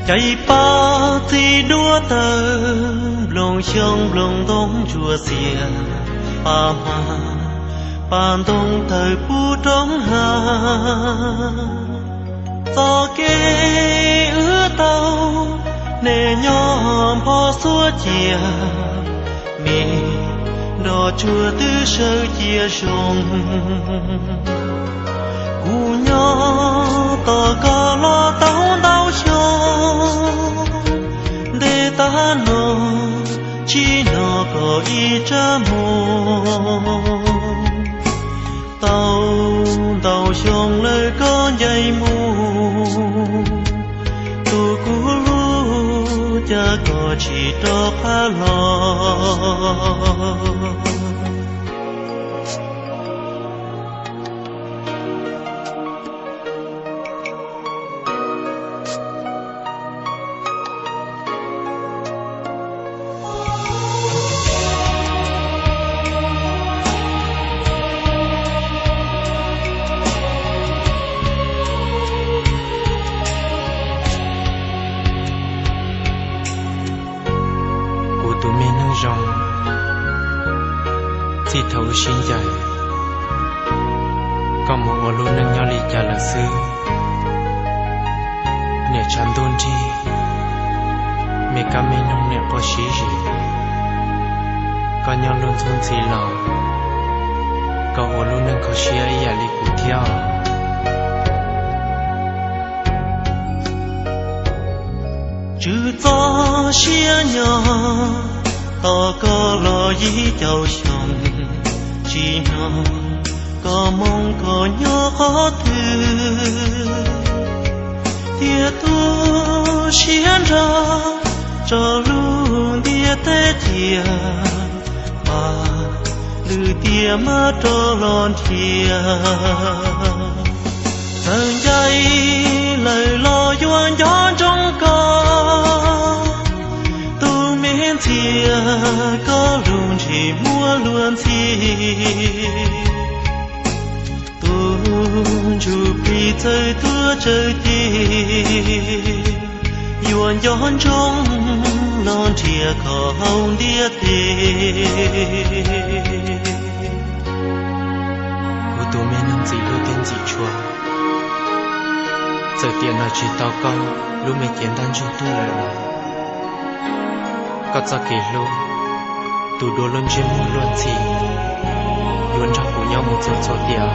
Cais pab txiv duab tawg, nploos xyoob nploos ntoo ntsuas xias, pab hma pab ntoo tawg pub roob hav. Txoj kev wb tau, nej nyob npho xuab cia, me nroj tsuag twb sawv cia zoo. Kuv nyob tos koj los tau ntau xyoo, ntev tag no tsis hnov koj ib rab moo. Tau ntau xyoo lawm koj ncaim mus, tus kuv hlub, cas koj tsis rov qab los. Kuv tus me neeg zoo, txij thaum wb sib ncaim, koj mus ua lub neej nyob li cas lawm xwb? Niam tshav ntuj nrig, me kab me noog niam quaj sib zis, koj nyob luag ntxhub ntxhi los, koj ua lub neej kho siab ib yam li kuv thiab. Tswv txoj siab nyob tos koj los ib caum xyoo, tsis hnov koj moo koj nyob qhov twg, thiab tu siab nrog tso lub ntiaj teb cia, pab lwm tiam mam rov los nrhiav. Txawm ncaim lawm los yuav nco ntsoov koj, tus me ntxhias koj lub ntsej muag luag ntxhi, tus ntsuj plig txawj tuaj tsawg ci, yuav nco ntsoov los nrhiav koj hauv ntiaj teb. Kuv tus me neeg ntxim hlub thiab ntxim tshua, txawm tiam no tsis tau koj lub me cev ntaj ntsug tuaj lawm los, koj txoj kev hlub, tus dua lub ntsej muag luag ntxhi, yuav nrog kuv nyob mus txhua txhua tiam.